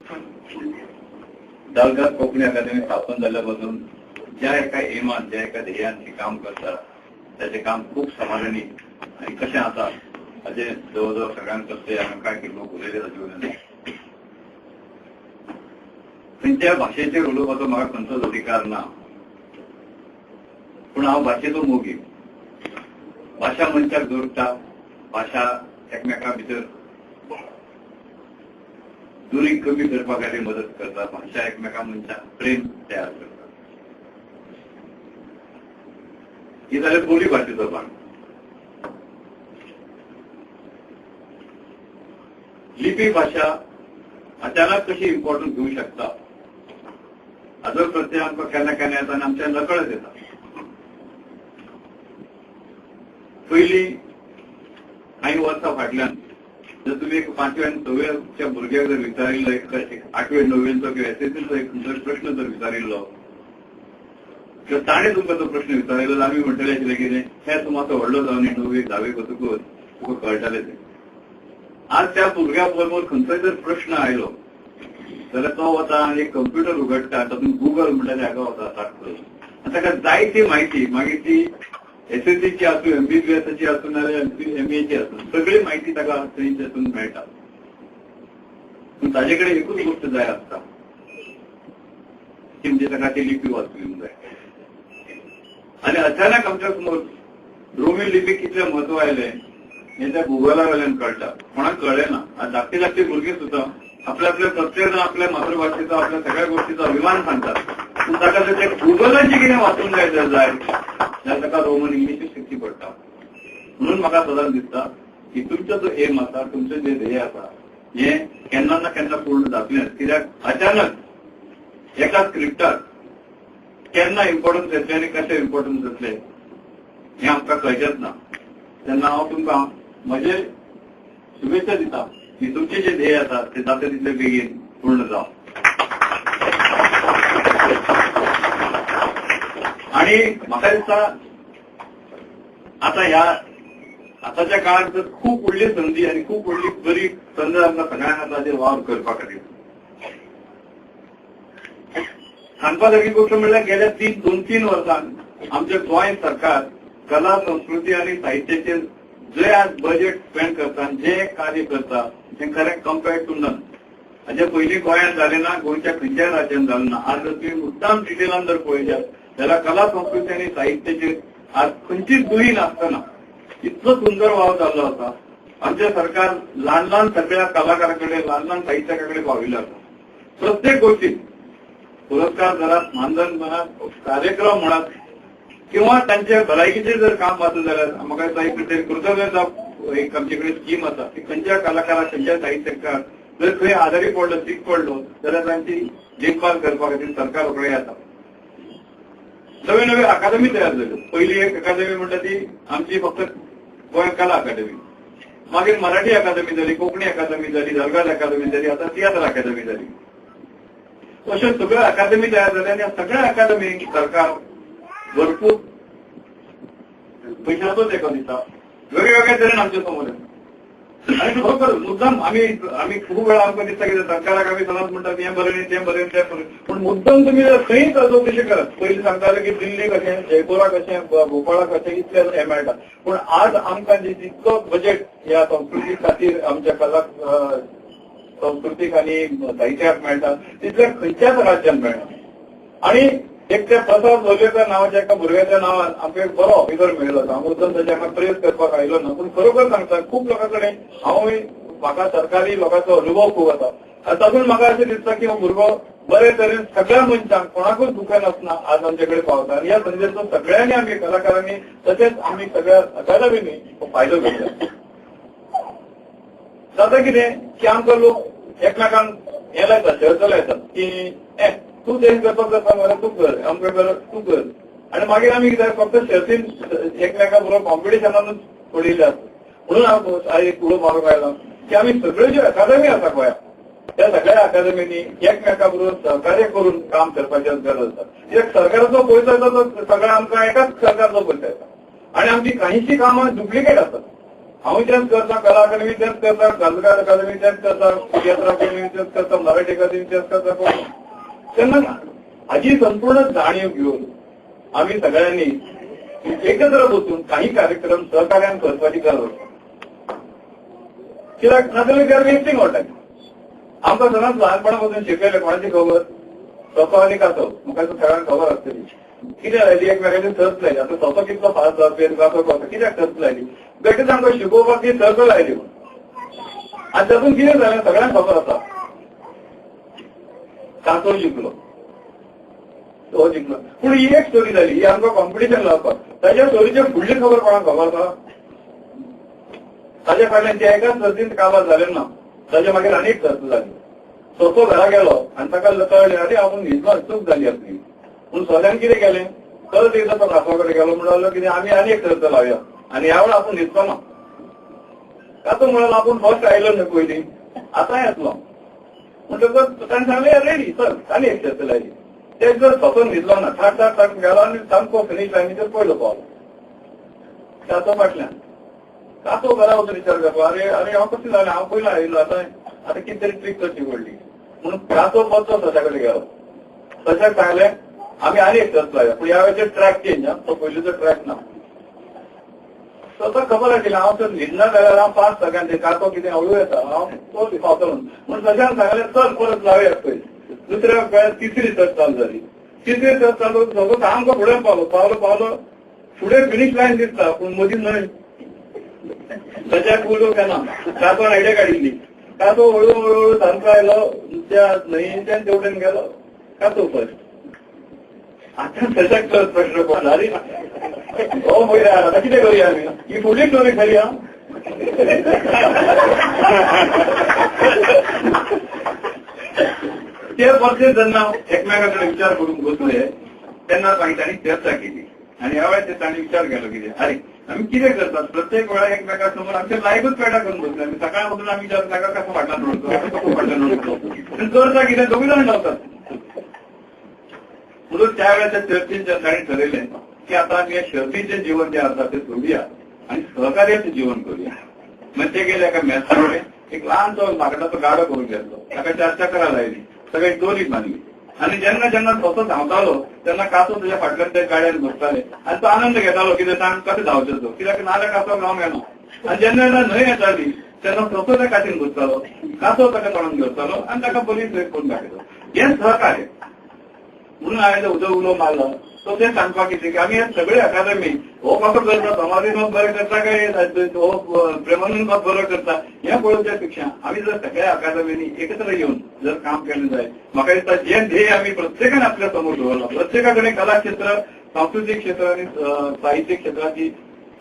दालगाद कोंकणी अकादमी स्थापन जाल्ल्या पासून ज्या एका एमान, ज्या एका ध्येयान हे काम करता, त्याचें काम खूब समाधानी आनी कशें आसा हाजें जवळ जवळ सगळ्यांक कसले हांगा कांय लोक उलयले ताचे वयल्यान. खंयच्या भाशेचेर उलोवपाचो म्हाका खंयचोच अधिकार ना, पूण हांव भाशेचो मोगी. भाशा मनशाक जोडटा, भाशा एकमेकां भितर दुरी कमी करपा खातीर मदत करता, भाशा एकमेकां मनशाक प्रेम तयार करता. ही जाल्यार बोली भाशेचो भाग. लिपी भाशा अचानक कशी इम्पॉर्टन्स घेवंक शकता हाजो प्रत्यय आमकां केन्ना केन्ना येता आनी आमच्या नकळत येता. पयलीं कांय वर्सां फाटल्यान जर तुमी एक पांचव्या आनी सव्याच्या भुरग्याक जर विचारिल्लो, एक आठवे णव्वेंचो किंवा एसएससीचो एक खंयचो प्रश्न जर विचारिल्लो किंवा ताणें तुमकां तो प्रश्न विचारिल्लो, आमी म्हणटले आशिल्ले कितें, हें तूं मातसो व्हडलो जावन णव्वेक धावेक वतकूच तुका कळटालें तें. आज त्या भुरग्या बरोबर खंयचोय जर प्रश्न आयलो जाल्यार तो वता आनी एक कंप्युटर उगडटा, तातूंत गुगल म्हणटा ते हाका वता टाकतो आनी ताका जाय ती म्हायती, मागीर ती एसएससीची आसूं, एमबीबीएसाची आसूं, नाजाल्यार एमएची आसूं, सगळी म्हायती ताका थंय तातूंत मेळटा. पूण ताजे कडेन एकूच गोश्ट जाय आसता, ती म्हणजे ताका ती लिपी वाचूंक येवंक जाय. आनी अचानक आमच्या समोर रोमी लिपी कितलें म्हत्व आयलें हें त्या गुगला वयल्यान कळटा, कोणाक कळ्ळें ना. आनी धाकटी धाकटी भुरगीं सुद्दां आपल्या आपल्या प्रत्येक जाण आपल्या मातृभाशेचो, आपल्या सगळ्या गोष्टीचो अभिमान सांगतात, पूण ताका जर ते गुगलाचें कितें वाचूंक जाय जर जाय जाल्यार ताका रोमन इंग्लिशूच शिकची पडटा. म्हणून म्हाका सदांच दिसता की तुमचो जो एम आसा, तुमचें जें ध्येय आसा, हें केन्ना ना केन्ना पूर्ण जातलेंच. कित्याक अचानक एका स्क्रिप्टाक केन्ना इम्पॉर्टन्स येतलें आनी कशें इम्पॉर्टन्स येतलें हें आमकां कळचेंच ना. तेन्ना हांव तुमकां म्हजे शुभेच्छा दिता की तुमचें जें ध्येय आसा तें जाता तितले बेगीन पूर्ण जावं. आनी म्हाका दिसता आतां ह्या आतांच्या काळांत तर खूब व्हडली संदी आनी खूब व्हडली बरी संद आमकां सगळ्यांक आसा ताचेर वावर करपा खातीर. सांगपा सारकी गोश्ट म्हणल्यार गेल्या 2-3 वर्सांत आमचें गोंय सरकार कला, संस्कृती आनी साहित्याचेर जे आज बजेट स्पेंड करता, जे कार्य करता तें खरें कंपेर्ड टू नन. हाजे पयलीं गोंयांत जालें ना, गोंयच्या खंयच्याय राज्यांत जालें ना. आज जर तुमी मुद्दाम डिटेलान जर पळयल्यात जाल्यार कला, संस्कृती आनी साहित्याचेर आज खंयचीच दुयी नासतना इतलो सुंदर वावर जाल्लो आसा. आमचें सरकार ल्हान ल्हान सगळ्या कलाकारां कडेन, ल्हान ल्हान साहित्यकां कडेन पाविल्लें आसा. प्रत्येक गोष्टीत पुरस्कार धरात, मानधन म्हणात, कार्यक्रम म्हणात किंवा तांचे भलायकीचेर जर काम आसा जाल्यार म्हाका दिसता एक तरी कृतज्ञता एक आमचे कडेन स्कीम आसा की खंयच्या कलाकाराक, खंयच्या साहित्यकाराक जर खंय आजारी पडलो, सीक पडलो जाल्यार तांची देखभाल करपा खातीर सरकार रोखडें येता. नव्यो नव्यो अकादमी तयार जाल्यो. पयली एक अकादमी म्हणटा ती आमची फक्त गोंय कला अकादमी, मागीर मराठी अकादमी जाली, कोंकणी अकादमी जाली, दरगाज अकादमी जाली, आतां तियात्र अकादमी जाली. अश्यो सगळ्यो अकादमी तयार जाल्या आनी ह्या सगळ्या अकादमींक सरकार भरपूर पयशाचो तेंको दिता, वेगळे तरेन आमच्या समोर येता. आनी खरोखर मुद्दाम आमी आमी खूब वेळा आमकां दिसता कितें सरकाराक आमी सदांच म्हणटात हें बरें न्ही, तें बरें न्ही, तें बरें, पूण मुद्दाम तुमी जर खंयच चवकशी करात, पयलीं सांगताले की दिल्लीक अशें, जयपुराक अशें, भोपाळाक अशें इतलें हें मेळटा, पूण आज आमकां जितलो बजेट ह्या संस्कृती खातीर आमच्या कला संस्कृतीक आनी साहित्याक मेळटा तितलें खंयच्याच राज्यान मेळना. आनी एक त्या प्रसाद लोलयेकर नांवाच्या एका भुरग्याच्या नांवान आमकां एक बरो ऑफिसर मेळिल्लो आसा. हांव मुद्दम ताच्या हांगा प्रेस करपाक आयलो ना, पूण खरोखर सांगता खूब लोकां कडेन हांवूय म्हाका सरकारी लोकांचो अनुभव खूब आसा आनी तातूंत म्हाका अशें दिसता की हो भुरगो बरे तरेन सगळ्या मनशांक कोणाकूच दुखयनासतना आज आमचे कडेन पावता. आनी ह्या संदेचो सगळ्यांनी आमी कलाकारांनी तशेंच आमी सगळ्या अकादमींनी हो फायदो घेतला. जाता कितें की आमकां लोक एकमेकांक हें लायतात, शर्त लायतात की ए तूं तें करपाक जाता मरे, तूं कर, आमकां कर, तूं कर. आनी मागीर आमी कितें फक्त शर्तीन एकमेका बरोबर कॉम्पिटिशनानूच पडिल्ले आसता. म्हणून हांव एक उलो मारूंक आयला की आमी सगळ्यो ज्यो अकादमी आसा गोंयांत त्या सगळ्या अकादमींनी एकमेका बरोबर सहकार्य करून काम करपाची गरज आसा. कित्याक सरकाराचो पयसो येता तो सगळ्या आमकां एकाच सरकारचो पयसो येता आनी आमची काहीशी कामां डुप्लिकेट आसात. हांवूय तेंच करता, कला अकादमी तेंच करता, गाजगार अकादमी तेंच करता, तियात्र अकादमी तेंच करता, मराठी अकादमी तेंच करता. तेन्ना हाची संपूर्ण जाणीव घेवन आमी सगळ्यांनी एकत्र बसून काही कार्यक्रम सहकार्यान करपाची गरज आसा. कित्याक नाजाल्यार we are wasting our time. आमकां सदांच ल्हानपणा पासून शिकयलें, कोणाची खबर सोंसो आनी कासव, म्हाका सगळ्यांक खबर आसतली. कितें जाली, एकमेकाची सर्त लायली. आतां सोंसो कितलो फास्ट जावपी आनी कासव कसो, कित्याक सर्त लायली? बेठीच आमकां शिकोवपाक ती सर्त लायली म्हणून. आनी तातूंत कितें जालें सगळ्यांक खबर आसा, कासव जिखलो, तो जिखलो. पूण ही एक स्टोरी जाली, ही आमकां कॉम्पिटिशन लावपाक. ताच्या स्टोरीचे फुडली खबर कोणाक खबर आसा? ताच्या फाटल्यान ते एकाच सर्तीन काबार जालें ना, ताच्या मागीर आनीक सर्त जाली. सोंसो घरा गेलो आनी ताका कळ्ळें, अरे आपूण न्हिदलो, चूक जाली आपली. पूण सोल्यान कितें केलें, परत एकदां तो कासवा कडेन गेलो, म्हणलो कितें आमी आनी एक सर्त लावया आनी ह्या वेळार आपूण न्हिदचो ना. कातो म्हणलो आपूण फर्स्ट आयलो न्हय पयलीं, आतां येतलो. म्हणटकच ताणें सांगलें रेडी चल, आनी एक सर्त लायली. ते जर सोंसो न्हिदलो ना, थाट थाट थाट गेलो आनी सामको फिनीश लायनीचेर पयलो पावलो. कातो फाटल्यान. कातो घरा वचून विचार करता, अरे अरे हांव कशें जालें, हांव पयलो आयिल्लो, आतां आतां कितें तरी ट्रीक करची पडली. म्हणून कातो परतो सशा कडेन गेलो. सशाक सांगलें आमी आनी एक सर्त लावया, पूण ह्या वेळाचेर ट्रॅक चेंज, तो पयलींचो ट्रॅक ना. स्वतः खबर आशिल्लें हांव जर न्हिदना जाल्यार हांव फास्ट सगळ्यांचे, कातो कितें हळू येता, हांव तो पावतलो. म्हणून सशान सांगलें चल परत लावया पयलीं. दुसऱ्या वेळार तिसरी सर्त चालू जाली. तिसरी सर्त चालू सगळो सामको फुडें पावलो, पावलो पावलो फुडें फिनीश लायन दिसता, पूण मदीं न्हय. सशाक उलोवंक येना, कातोन आयडिया काडिल्ली. कातो हळू हळू हळू सामको आयलो, त्या न्हंयेच्यान तेवटेन गेलो, कातो फर्स्ट. आतां सशाक परत प्रश्न पडला, अरे हो पयर आतां कितें करुया आमी, ही फुडली स्टोरी खरी आं. ते परते जेन्ना एकमेका कडेन विचार करूंक बसले तेन्ना तांणी चर्चा केली आनी ह्या वेळार तांणी विचार केलो कितें, अरे आमी कितें करतात प्रत्येक वेळा एकमेका समोर आमचे लायफूच पेडा करून बसले. आमी सकाळ उठून आमी विचार ताका कसो फाटल्यान रडतो, कसो फाटल्यान रडतो, करता कितें दोगूय जाण रावतात. म्हणून त्या वेळाच्या चर्चेन तांणी ठरयलें की आता आमी हे शर्तीचें जीवन जें आसा तें सोडुया आनी सहकार्याचें जीवन करुया. मागीर ते गेले एका मेसा कडेन, एक ल्हानसो लाकडाचो गाडो करून घेतलो, ताका चार चक्रां लायली, सगळी दोरी बांदली आनी जेन्ना जेन्ना सोंसो धांवतालो तेन्ना कासो तुज्या फाटल्यान त्या गाड्यान बसताले आनी तो आनंद घेतालो कितें सांग कशें धांवचें तो, कित्याक नाजाल्यार कासो धांवंक येना. आनी जेन्ना जेन्ना न्हंय येताली तेन्ना सोंसो त्या कातीन बसतालो, कासो ताका तोंडान घेतालो आनी ताका बरी सोय करून दाखयतालो. हें सहकार्य. म्हणून हांवें उदक उलो मारलो तो तें सांगपाक कितें की आमी हे सगळे अकादमी हो कसो करता, तोमाजीन बरें करता काय हो प्रेमानंद बाब बरो करता हें पळोवच्या पेक्षा आमी जर सगळ्या अकादमींनी एकत्र येवन जर काम केलें जाय, म्हाका दिसता जें ध्येय आमी प्रत्येकान आपल्या समोर दवरलां, प्रत्येका कडेन कला क्षेत्र, सांस्कृतीक क्षेत्र आनी साहित्य क्षेत्राची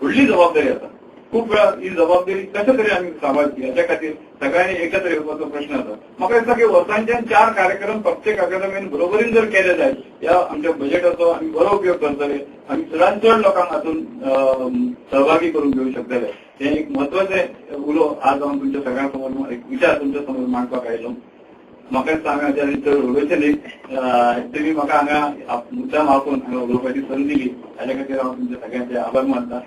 व्हडली जबाबदारी आसा. खूब वेळा ही जबाबदारी कशे तरेन आमी सांबाळची हाच्या खातीर सगळ्यांनी एकत्र येवपाचो प्रश्न आसा. म्हाका दिसता की वर्सांच्यान 4 कार्यक्रम प्रत्येक अकादमीन बरोबरीन जर केले जायत, ह्या आमच्या बजेटाचो आमी बरो उपयोग करतले, आमी चडांत चड लोकांक हातूंत सहभागी करून घेवंक शकतले. हें एक म्हत्वाचें उलो आज हांव तुमच्या सगळ्यां समोर एक विचार तुमच्या समोर मांडपाक आयलो. म्हाका दिसता हांगा हाच्या चड उलोवचें न्ही. तुमी म्हाका हांगा मुद्दाम आपोवन हांगा उलोवपाची संद दिली हाच्या खातीर हांव तुमच्या सगळ्यांचे आभार मानता.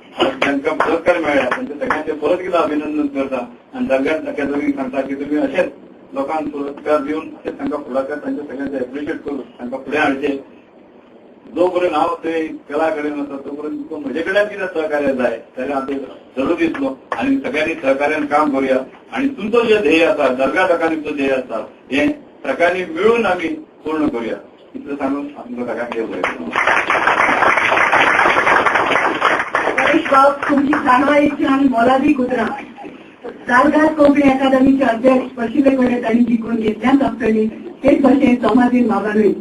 जांकां पुरस्कार मेळ्ळा तांच्या सगळ्यांचे परत एकदां अभिनंदन करता आनी सगळ्यांत अकादमीक सांगता की तुमी अशेंच लोकांक पुरस्कार दिवन अशेंच तांकां फुडाकार तांच्या सगळ्यांचे एप्रिशिएट करून तांकां फुडें हाडचें. जो पर्यंत हांव थंय कला कडेन आसा तो पर्यंत म्हजे कडल्यान कितें सहकार्य जाय जाल्यार हांव जरूर दितलो आनी सगळ्यांनी सहकार्यान काम करुया आनी तुमचो जे ध्येय आसा, दर्गात अकादमीचो ध्येय आसा, हें सगळ्यांनी मिळून आमी पूर्ण करुया. इतलें सांगून तुमकां सगळ्यांक देव बरें करूं. परेश बाब, तुमची जाणवायेची आनी मोलादीक उतरां दालगाद कोंकणी अकादमीचे अध्यक्ष बशिल्ले कडेन तांणी जिखून घेतल्यात आसतली, तेच भशेन तोमाजीन बाबानूय.